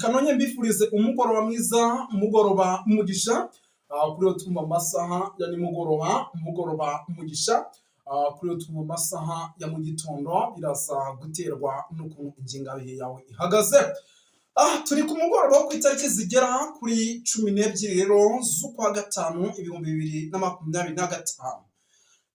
Reka nongere mbifurize umugoroba mwiza, umugoroba umugisha. Kuri yo twumva amasaha ya nimugoroba, umugoroba umugisha. Kuri yo twumva amasaha ya mu gitondo, biraza guterwa n'ukuntu ingengabihe yawe ihagaze. Turi ku mugoroba wo ku itariki zigera kuri 12 rero z'ukwa gatanu 2025.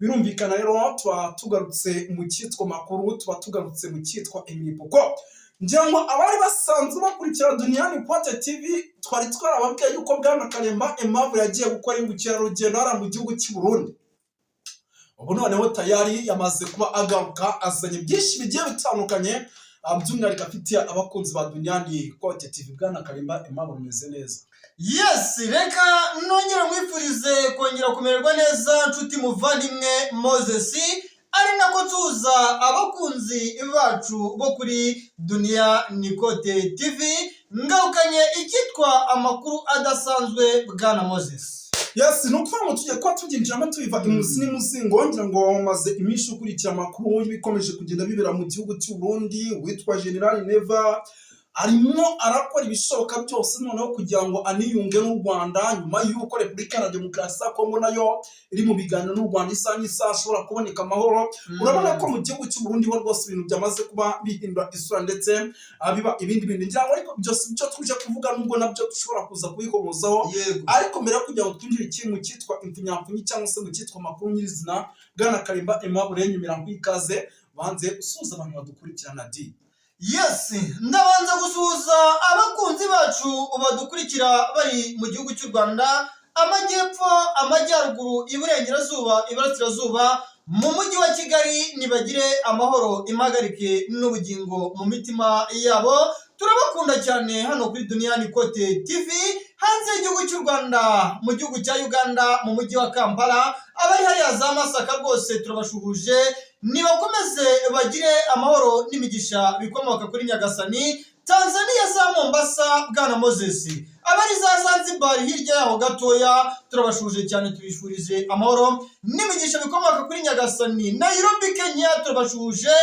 Birumvikana rero, tuba tugarutse mu cyitwa makuru, tuba tugarutse mu cyitwa imipuko. Ngira ngo abari basanzwe bakurikira Duniyani Pote TV, twari twarababwiye yuko Bwana Karemba Aimable yagiye gukora ubukerarugendo hariya mu gihugu cy'i Burundi. Ubu noneho tayari yamaze kuba agaruka, azanye byinshi bigiye bitandukanye, by'umwihariko afitiye abakunzi ba Duniyani Kote TV. Bwana Karemba Aimable, umeze neza? Yes, reka nongere mwifurize kongera kumererwa neza, nshuti muvandimwe Moses, ari nako tuza abakunzi bacu bo kuri Duniya Nikote TV. Ngarukanye icyitwa amakuru adasanzwe, Bwana Moses. Yes, ni ukuvuga ngo tugiye kuba tubyinjiramo tubiva imuzi n'imuzingo. Ngira ngo maze iminsi ukurikira amakuru y'ibikomeje kugenda bibera mu gihugu cy'u Burundi. Witwa General Neva arimo arakora ibishoboka byose noneho kugira ngo aniyunge n'u Rwanda, nyuma y'uko Repubulika Iharanira Demokarasi ya Kongo nayo iri mu biganiro n'u Rwanda, isaha n'isaha ashobora kuboneka amahoro. Urabona ko mu gihugu cy'u Burundi ho rwose ibintu byamaze kuba bihindura isura, ndetse biba ibindi bintu. Ngira ngo ariko byose ibyo tuje kuvuga, nubwo nabyo dushobora kuza kubikomozaho, ariko mbere yo kugira ngo twinjire iki mu cyitwa impfunyapfunyi cyangwa se mu cyitwa amakuru nyirizina, Bwana Karimba Aimable, nyemera ngo ikaze, banze usuhuza abantu badukurikirana di. Yes, ndabanza gusuhuza abakunzi bacu badukurikira bari mu gihugu cy'u Rwanda, amajyepfo, amajyaruguru, iburengerazuba, iburasirazuba, mu mujyi wa Kigali. Nibagire amahoro, impagarike n'ubugingo mu mitima yabo. Turabakunda cyane hano kuri Duniyani Kote TV. Hanze y'igihugu cy'u Rwanda, mu gihugu cya Uganda, mu mujyi wa Kampala, abari hariya za Masaka, rwose turabashuhuje. Nibakomeze bagire amahoro n'imigisha bikomoka kuri Nyagasani. Tanzania za Mombasa, Bwana Moses, abari za Zanzibar hirya yaho gatoya, turabashuhuje cyane, tubifurije amahoro n'imigisha bikomoka kuri Nyagasani. Nairobi, Kenya, turabashuhuje.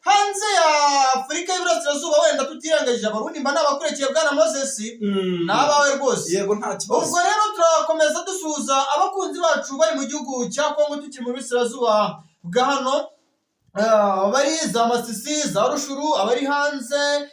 Hanze ya Afurika y'Iburasirazuba, wenda tutirengagije Abarundi, mba nabakurikiye, Bwana Moses, ni abawe rwose. Yego, nta kibazo. Ubwo rero turakomeza dusuhuza abakunzi bacu bari mu gihugu cya Kongo, tukiri mu burasirazuba bwa hano. Abari za Masisi, za Rushuru, abari hanze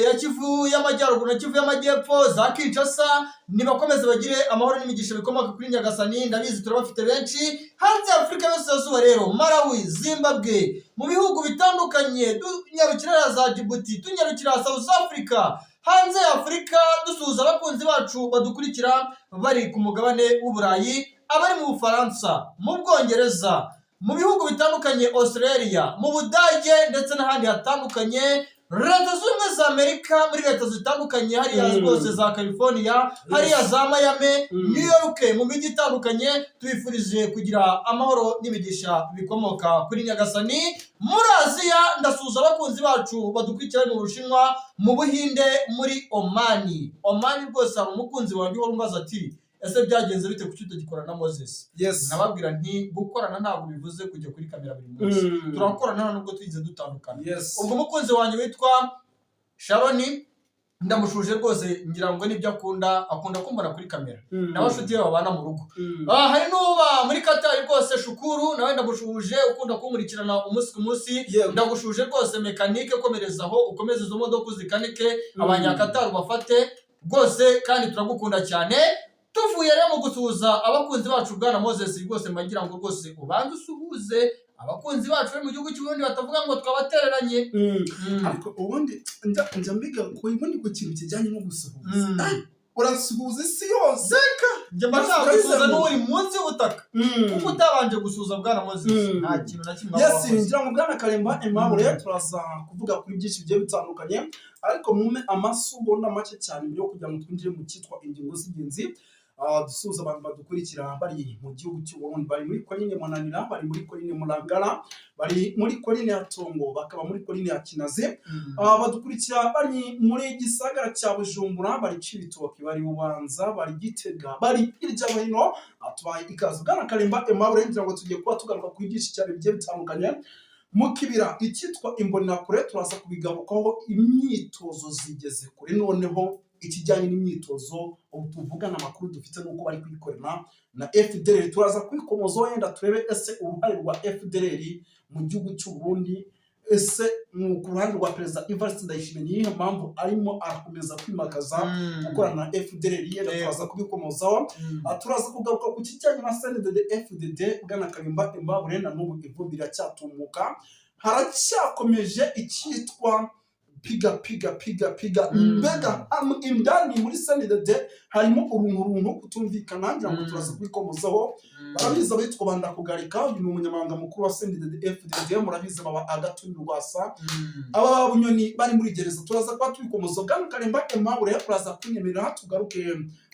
ya Kivu y'Amajyaruguru na Kivu y'Amajyepfo, za Kinshasa, nibakomeze bagire amahoro n'imigisha bikomoka kuri Nyagasani. Ndabizi turabafite benshi. Hanze ya Afurika y'Iburasirazuba rero, Malawi, Zimbabwe, mu bihugu bitandukanye, tunyarukira za Djibouti, tunyarukira South Africa. Hanze ya Afurika dusuhuza abakunzi bacu badukurikira bari ku mugabane w'Uburayi, abari mu Bufaransa, mu Bwongereza, mu bihugu bitandukanye, Australia, mu Budage ndetse n'ahandi hatandukanye, Leta Zunze Ubumwe za Amerika, muri leta zitandukanye hariya rwose za California, hariya za Miami, New York, mu mijyi itandukanye, tubifurije kugira amahoro n'imigisha bikomoka kuri Nyagasani. Muri Aziya ndasuhuza abakunzi bacu badukurikira mu Bushinwa, mu Buhinde, muri Omani. Omani rwose hari umukunzi wanjye uhora umbaza ati: "Ese byagenze bite? Kuki utagikorana na Moses?" Nababwira nti: "Gukorana ntabwo bivuze kujya kuri kamera buri munsi." Turakorana nta nubwo twigeze dutandukana. Ubwo umukunzi wanjye witwa Sharoni ndamushuje rwose, ngira ngo nibyo akunda, akunda kumbona kuri kamera n'abashuti be babana mu rugo. Hari n'uba muri Katari rwose, Shukuru, nawe ndagushuje, ukunda kunkurikirana umunsi ku munsi. Ndagushuje rwose, mekanike, komerezaho, ukomeze izo modoka uzikanike, Abanyakatari ubafate rwose, kandi turagukunda cyane. Tuvuye rero mu gusuhuza abakunzi bacu, Bwana Moses, rwose mbagira ngo rwose ubanze usuhuze abakunzi bacu bari mu gihugu cy'u Burundi, batavuga ngo twabatereranye. Ariko ubundi njya mbiga ku ubundi ku kintu kijyanye no gusuhuza. Urasuhuza isi yose. Njye mba nshaka gusuhuza n'uri munsi y'ubutaka, kuko utabanje gusuhuza, Bwana Moses, nta kintu na kimwe waba wakoze. Ngira ngo Bwana Karemba Aimable, turaza kuvuga kuri byinshi bigiye bitandukanye, ariko mume amasegonda make cyane mbere yo kugira ngo twinjire mu cyitwa ingingo z'ingenzi. Dusuhuza abantu badukurikira bari mu gihugu cy'u Burundi, bari muri komine Munanira, bari muri komine Murangara, bari muri komine ya Tongo, bakaba muri komine ya Kinazi. Badukurikira bari muri gisagara cya Bujumbura, bari Cibitoke, bari Bubanza, bari Gitega, bari hirya no hino. Tubahaye ikaze. Bwana Karemba Aimable, ngira ngo tugiye kuba tugaruka kuri byinshi cyane bigiye bitandukanye. Mu Kibira, icyitwa Imbonerakure turaza kubigarukaho. Imyitozo zigeze kure. Noneho ikijyanye n'imyitozo, ubu tuvugana amakuru dufite nuko bari kuyikorana na FDLR. Turaza kubikomozaho, wenda turebe ese uruhare rwa FDLR mu gihugu cy'u Burundi, ese ku ruhande rwa Perezida Evariste Ndayishimiye ni iyihe mpamvu arimo arakomeza kwimakaza gukorana na FDLR? Yenda turaza kubikomozaho. Turaza kugaruka ku kijyanye na CNDD FDD. Bwana Karimba Aimable, na n'ubu ivumbi riracyatumuka, haracyakomeje icyitwa piga piga piga piga. Mbega hamwe indani muri CNDD harimo uruntu runtu kutumvikana, ngira ngo turaza kubikomozaho. Barabizi abitwa Bandakugarika, uyu ni umunyamabanga mukuru wa CNDD FDD, murabizi baba Agathon Rwasa, aba Bunyoni bari muri gereza, turaza kuba tubikomoza. Bwana Karemba Aimable, uraza kunyemerera tugaruke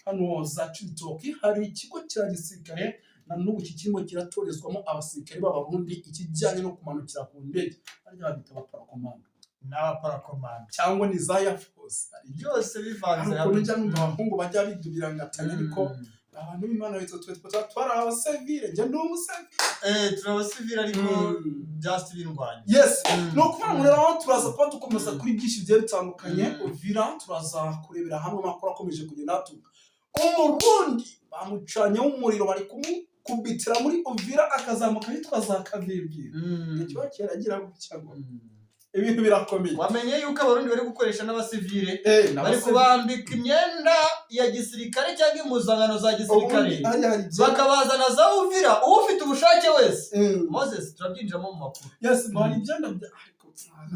hano za Cibitoki. Hari ikigo cya gisirikare na n'ubu kikirimo kiratorezwamo abasirikare b'Abarundi ikijyanye no kumanukira ku ndege, harya babita abaparakomando? N'abaparakomando. Cyangwa ni za Air Force? Byose bivanze. Hari ukuntu njya numva abahungu bajya bidubirangatanya, ariko abantu b'Imana bitwa twe twari abasivile, njye ndi umusivile. Turi abasivile ariko just bindwanya. Yes, ni ukuvuga ngo rero aho turaza kuba dukomeza kuri byinshi bigiye bitandukanye. Uvira turaza kurebera hamwe amakuru akomeje kugenda aturuka. Umurundi bamucanyeho umuriro, bari kumukubitira muri Uvira, akazamuka ahitwa za Kavimvira. Ikiba keragira gutya ngo ibintu birakomeye. Wamenye yuko Abarundi bari gukoresha n'abasivile, bari kubambika imyenda ya gisirikare cyangwa impuzankano za gisirikare, Ubundi hariya hari bakabazana za Uvira, ufite ubushake wese. Moses, turabyinjiramo mu makuru. Yes, ngo hari ibyenda bya, ariko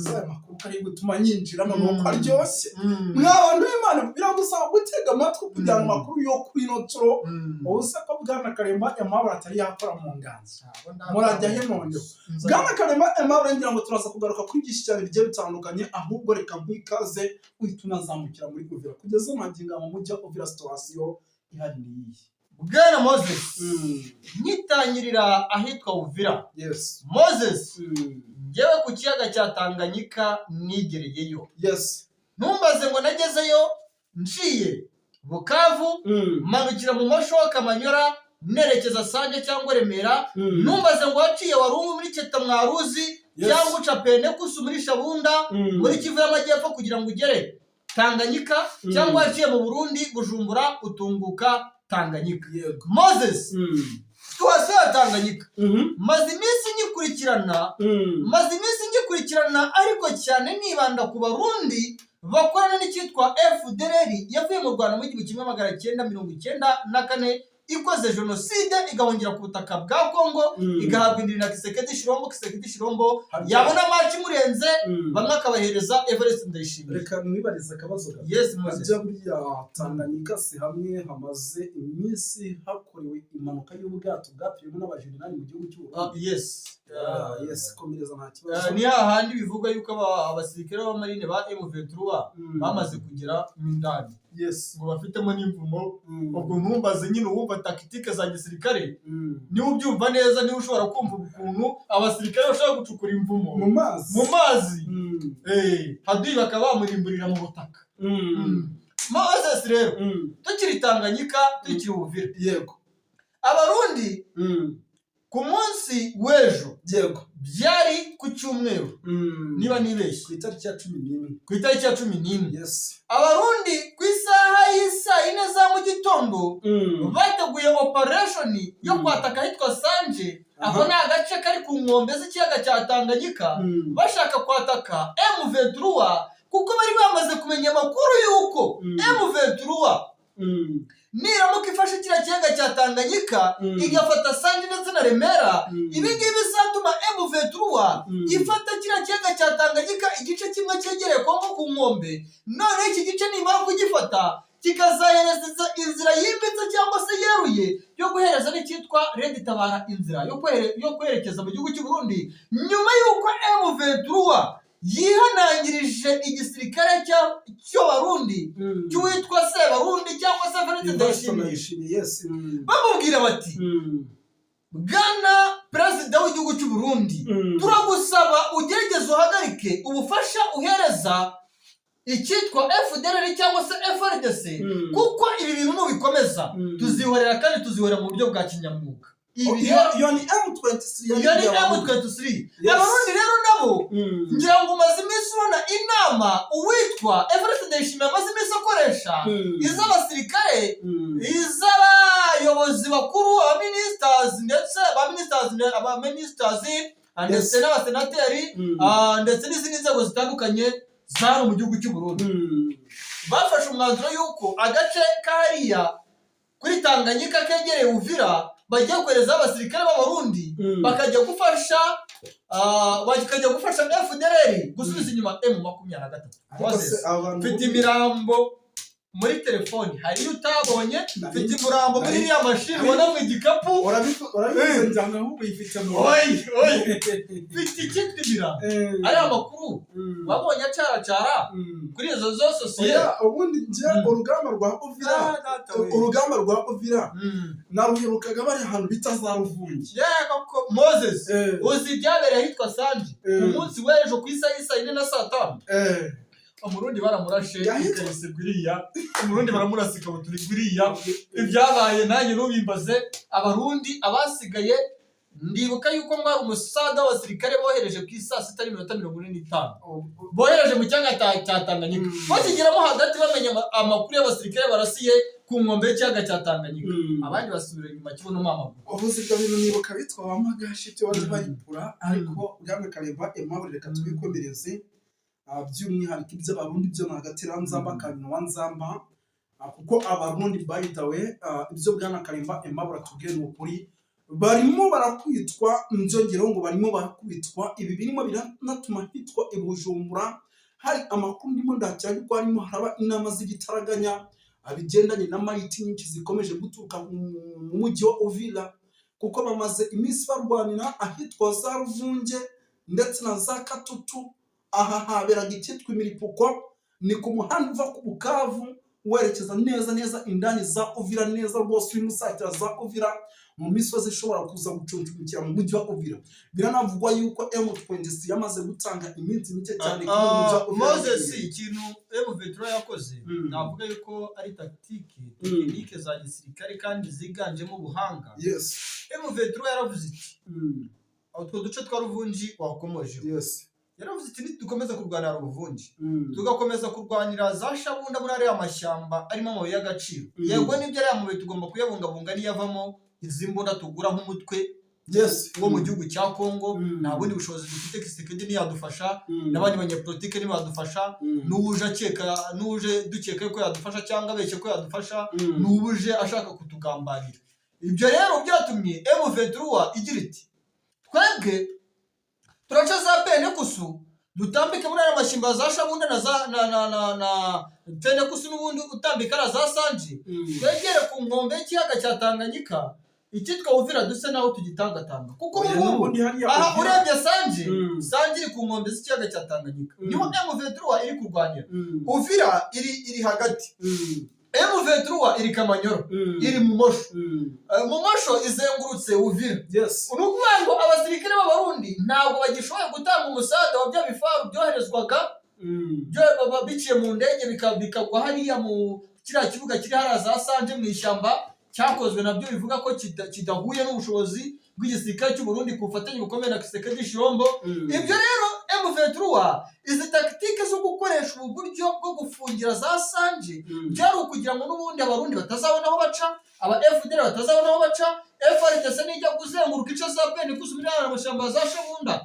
aya makuru kari gutuma nyinjiramo nuko aryoshye. Mwa bantu b'Imana, biragusaba gutega amatwi kugira ngo amakuru yo kuri ino turo. Ubu se ko Bwana Karemba Aimable atari yakora mu nganzo, murajya he noneho? Bwana Karemba Aimable, ngira ngo turaza kugaruka kuri byinshi cyane bigiye bitandukanye. Ahubwo reka nkwikaze uhita unazamukira muri Uvira. Kugeza magingo mu mujyi wa Uvira, situation ihari ni iyihe? Bwana Moses, nkitangirira ahitwa Uvira, Moses, njyewe ku kiyaga cya Tanganyika nigereyeyo. Ntumbaze ngo nagezeyo nciye Bukavu, manukira mu Mashoka, Manyora, nerekeza Sange cyangwa Remera. Ntumbaze ngo waciye Warungu muri Keta Mwaruzi cyangwa uca Penekusu muri Shabunda, muri Kivu y'Amajyepfo, kugira ngo ugere Tanganyika, cyangwa waciye mu Burundi, Bujumbura, utunguka Tanganyika. Moses, situation ya Tanganyika maze iminsi nyikurikirana, maze iminsi ngikurikirana, ariko cyane nibanda ku Barundi bakorana n'icyitwa FDLR yavuye mu Rwanda mu 1994, ikoze jenoside, igahungira ku butaka bwa Kongo, igahabwa indiri na Tshisekedi Tshilombo. Tshisekedi Tshilombo yabona match imurenze, bamwe akabahereza Evariste Ndayishimiye. Reka mwibarize akabazo gato. Yes, Moses. Harya buriya Tanganyika si hamwe hamaze iminsi hakorewe impanuka y'ubwato bwapfiyemo n'abajenerali mu gihugu cy'u Burundi? Yes. Ah, yes, komereza, nta kibazo. Ni hahandi bivugwa yuko abasirikare b'amarine ba M23 bamaze kugera mo indani, ngo bafitemo n'imvumo. Ubwo ntumbaze nyine, uwumva tactique za gisirikare niba ubyumva neza, niba ushobora kumva ukuntu abasirikare bashobora gucukura imvumo mu mazi. Mu mazi. Haduyi bakaba bamurimburira mu butaka. Moses, rero tukiri Tanganyika, tukiri Uvira, Abarundi ku munsi w'ejo, byari ku cyumweru niba nibeshye, ku itariki ya 11. Ku itariki ya 11, Abarundi ku isaha y'isaa 4 za mu gitondo bateguye operation yo kwataka ahitwa Sanje. Ako ni agace kari ku nkombe z'ikiyaga cya Tanganyika, bashaka kwataka M23 kuko bari bamaze kumenya amakuru y'uko M23 niramuka ifashe kiriya kiyaga cya Tanganyika, igafata Sanje ndetse na Remera, ibi ngibi bizatuma M23 ifata kiriya kiyaga cya Tanganyika, igice kimwe cyegereye Kongo ku nkombe. Noneho iki gice nimara kugifata, kikazahereza inzira yimbitse cyangwa se yeruye yo guhereza n'icyitwa Red Tabara inzira yo kwerekeza mu gihugu cy'u Burundi, nyuma y'uko M23 yihanangirije igisirikare cy'Abarundi cy'uwitwa Sebarundi cyangwa se Evariste Ndayishimiye, Ndayishimiye, yes. Bamubwira bati: "Bwana Perezida w'igihugu cy'u Burundi, turagusaba ugerageze uhagarike ubufasha uhereza icyitwa FDLR cyangwa se FARDC, kuko ibi bintu nubikomeza tuzihorera, kandi tuzihorera mu buryo bwa kinyamwuga." Ibi Iyo rero iyo ni M23. Iyo ni M23. Yes. Abarundi rero nabo, ngira ngo umaze iminsi ubona inama uwitwa Evariste Ndayishimiye amaze iminsi akoresha, iz'abasirikare, iz'abayobozi bakuru, abaministers, ndetse abaministers ndetse n'abasenateri, ndetse n'izindi nzego zitandukanye za hano mu gihugu cy'u Burundi, bafashe umwanzuro y'uko agace kariya kuri Tanganyika kegereye Uvira bagiye koherezaho abasirikare b'Abarundi, bakajya gufasha FDLR gusubiza inyuma M23. Ariko se aba bantu Mfite imirambo muri telefoni, hari iyo utabonye. Mfite umurambo muri iriya mashini ubona mu igikapu. Urabivuze njyana ahubwo uyifite mu Oyi oyi, mfite icyitwa imirambo. Ariya makuru wabonye acaracara kuri izo zo sosiye. Oya, ubundi njye urugamba rwa Uvira, urugamba rwa Uvira naruherukaga bari ahantu bita za Ruvungi. Yego ko Moses, uzi ibyabereye ahitwa Sanji ku munsi w'ejo ku isaha y'i saa 4 na saa 5? Umurundi baramurashe ikariso gwiriya, Umurundi baramurasa ikabutura igwiriya. Ibyabaye nanjye ntubimbaze. Abarundi abasigaye, ndibuka yuko mwari umusada w'abasirikare bohereje ku isaa 6:45, bohereje mu cyaga cya Tanganyika. Bakigeramo hagati bamenya amakuru y'abasirikare barasiye ku nkombe y'ikiyaga cya Tanganyika, abandi basubira inyuma kibuno amaguru. Ubuze ibyo bintu, nibuka bitwa ba Magashi, ibyo bari baripura. Ariko bwana Karemba Aimable, reka tubikomereze. By'umwihariko iby'Abarundi byo ni agateranzamba ka nyina wa nzamba. Kuko Abarundi, by the way, ibyo bwana Karemba Aimable atubwiye ni ukuri, barimo barakubitwa. Nbyongereho ngo barimo barakubitwa. Ibi birimo biranatuma hitwa i Bujumbura hari amakuru ndimo ndakira yuko harimo haraba inama z'igitaraganya, bigendanye na mayiti nyinshi zikomeje guturuka mu mujyi wa Uvira, kuko bamaze iminsi barwanira ahitwa za Ruvunge ndetse na za Katutu. Aha haberaga icyitwa imiripuko, ni ku muhanda uva ku Bukavu werekeza neza neza indani za Uvira, neza rwose urimo usatira za Uvira mu misozi ishobora kuza gucuncumukira mu mujyi wa Uvira. Biranavugwa yuko M23 yamaze gutanga iminsi mike cyane kuri uyu mujyi wa Uvira. Moses, ikintu M23 yakoze, navuga yuko ari tactique, technique za gisirikare kandi ziganjemo ubuhanga. M23 yaravuze iti, utwo duce twa Ruvungi wakomoje, yaravuze iti nidukomeza kurwanira Ruvungi, tugakomeza kurwanira za Shabunda muri ariya mashyamba arimo amabuye y'agaciro, yego nibyo, ariya mabuye tugomba kuyabungabunga, niyo avamo izi mbunda tugura nk'umutwe wo mu gihugu cya Kongo. Nta bundi bushobozi dufite. Kisekedi ntiyadufasha, n'abandi banyepolitike ntibadufasha, n'uje akeka, n'uje dukeka ko yadufasha cyangwa abeshye ko yadufasha, n'uje ashaka kutugambanira. Ibyo rero byatumye M23 igira iti twebwe turaca za Penekusu, dutambike muri aya mashyamba za Shabunda na za na Penekusu, n'ubundi utambika na za Sanji, twegere ku nkombe y'ikiyaga cya Tanganyika, icyitwa Uvira duse naho tugitangatanga, kuko ubu Oya, ngubu n'ubundi hariya aha Uvira. Urebye Sanji, Sanji iri ku nkombe z'ikiyaga cya Tanganyika, niho M23 iri kurwanira. Uvira iri hagati, M23 iri Kamanyoro, iri mu Mosho. Mu Mosho izengurutse Uvira. Ni ukuvuga ngo abasirikare b'Abarundi ntabwo bagishoboye gutanga umusada wa bya bifaru byoherezwaga, byo baba biciye mu ndege, bikagwa hariya mu kiriya kibuga kiri hariya za Sanje mu ishyamba cyakozwe, nabyo bivuga ko kidahuye n'ubushobozi bw'igisirikare cy'u Burundi ku bufatanye bukomeye na Kisekedi Shirombo. Ibyo rero M23, izi tactique zo gukoresha ubu buryo bwo gufungira za Sanje, byari ukugira ngo n'ubundi Abarundi batazabona aho baca, aba FDL batazabona aho baca, FARDC nijya kuzenguruka ice za Beni kusubira mu mashyamba za Shabunda,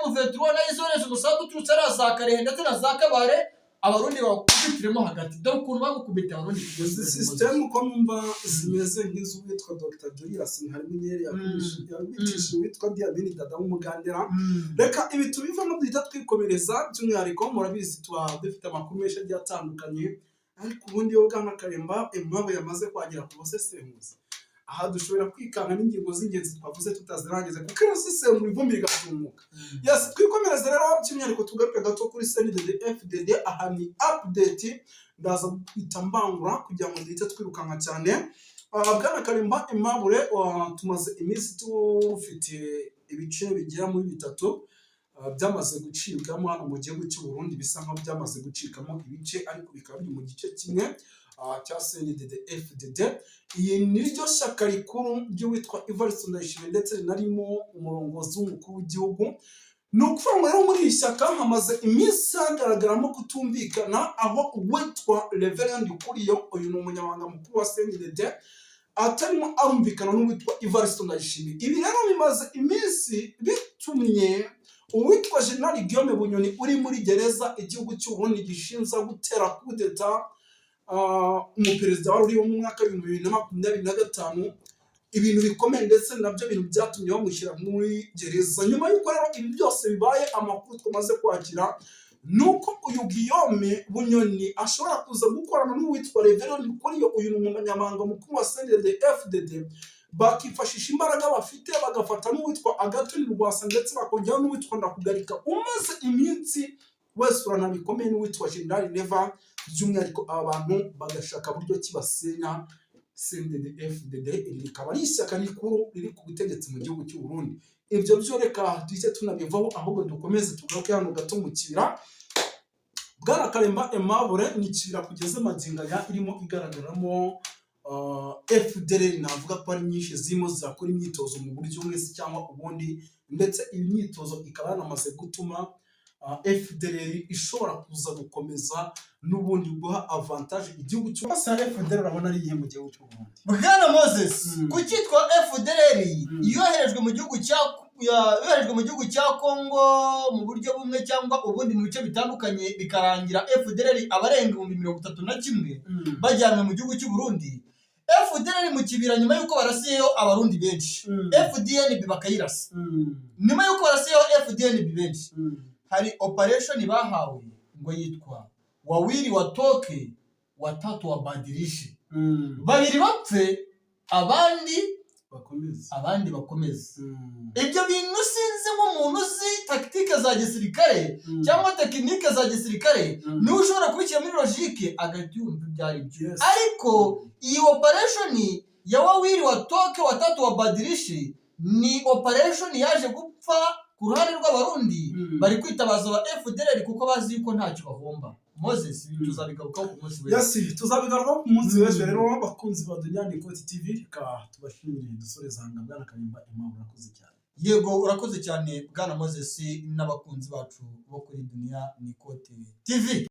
M23 nayo izohereza umusanzu uturutse ariya za Karehe ndetse na za Kabare, Abarundi bakubitiremo hagati. Dore ukuntu bagukubita Abarundi. Izi sisitemu ko numva zimeze nk'iz'uwitwa Dr Julius Ntariminyeri yabigishije uwitwa Diamini Dada w'Umugandera. Reka ibi tubivamo, duhita twikomereza. By'umwihariko murabizi tuba dufite amakuru menshi agiye atandukanye, ariko ubundi yo bwana Karemba impamvu yamaze kwagera ku busesenguzi, aha dushobora kwikanga n'ingingo z'ingenzi twavuze tutazirangiza, kuko ino sesengura ivumbi rigatumuka. Yes, twikomereze rero, by'umwihariko tugaruke gato kuri CNDD FDD. Aha ni update ndaza kwita mbangura kugira ngo duhite twirukanka cyane. Bwana Karimba Aimable, tumaze iminsi tufite ibice bigera muri bitatu byamaze gucibwamo hano mu gihugu cy'u Burundi, bisa nkaho byamaze gucikamo ibice, ariko bikaba biri mu gice kimwe. cya CNDD FDD. Iyi ni ryo shyaka rikuru ry'uwitwa Evariste Ndayishimiye, ndetse rinarimo umurongozi w'umukuru w'igihugu. Ni ukuvuga ngo rero muri iri shyaka hamaze iminsi hagaragaramo kutumvikana, aho uwitwa Reverend Kuriyo, uyu ni umunyamabanga mukuru wa CNDD, atarimo arumvikana n'uwitwa Evariste Ndayishimiye. Ibi rero bimaze iminsi bitumye uwitwa General Guillaume Bunyoni, uri muri gereza igihugu cy'u Burundi gishinzwe gutera kudeta umuperezida wari uriho mu mwaka w'2025, ibintu bikomeye, ndetse nabyo bintu byatumye bamushyira muri gereza. Nyuma y'uko rero ibi byose bibaye, amakuru tumaze kwakira ni uko uyu Guillaume Bunyoni ashobora kuza gukorana n'uwitwa Reverend Kuriyo, uyu ni umunyamabanga mukuru wa CNDD FDD, bakifashisha imbaraga bafite, bagafata n'uwitwa Agathon Rwasa, ndetse bakongeraho n'uwitwa Ndakugarika umaze iminsi wesurana bikomeye n'uwitwa General Neva. By'umwihariko aba bantu bagashaka buryo ki basenya CNDD FDD. Iri rikaba ari ishyaka rikuru riri ku butegetsi mu gihugu cy'u Burundi. Ibyo byo reka duhite tunabivaho, ahubwo dukomeze tugaruke hano gato mu Kibira. Bwana Karemba Aimable, ni Kibira kugeza magingo aya irimo igaragaramo FDLR, navuga ko ari nyinshi zirimo zirakora imyitozo mu buryo bumwe se cyangwa ubundi, ndetse iyi myitozo ikaba yanamaze gutuma FDLR ishobora kuza gukomeza n'ubundi guha avantage igihugu cy'u FDLR. Urabona ari iyihe mu gihugu cy'u Burundi? Bwana Moses, ku cyitwa FDLR yoherejwe mu gihugu cya Congo mu buryo bumwe cyangwa ubundi, mu bice bitandukanye, bikarangira FDLR abarenga 31,000 bajyanwe mu gihugu cy'u Burundi. FDLR mu Kibira, nyuma y'uko barasiyeyo Abarundi benshi, FDNB bakayirasa, nyuma y'uko barasiyeho FDNB benshi, hari operation bahawe ngo yitwa "Wawili watoke, watatu wabadilishe", babiri bapfe, abandi bakomeze, abandi bakomeze. Ibyo bintu sinzi, nk'umuntu uzi tactique za gisirikare cyangwa technique za gisirikare, niwe ushobora kubishyira muri logique agahita yumva ibyo ari byo. Ariko iyi operation ya "Wawili watoke, watatu wabadilishe" ni operation yaje gupfa ku ruhande rw'Abarundi. Bari kwitabaza aba FDLR kuko bazi yuko ntacyo bahomba. Moses, ibi tuzabigarukaho ku munsi w'ejo. Yes, tuzabigarukaho ku munsi w'ejo. Rero bakunzi ba Dunia Ikoti TV, reka tubashimire, dusoreze aha. Bwana Karimba Imana, urakoze cyane. Yego, urakoze cyane bwana Moses n'abakunzi bacu bo kuri Dunia Nikote TV.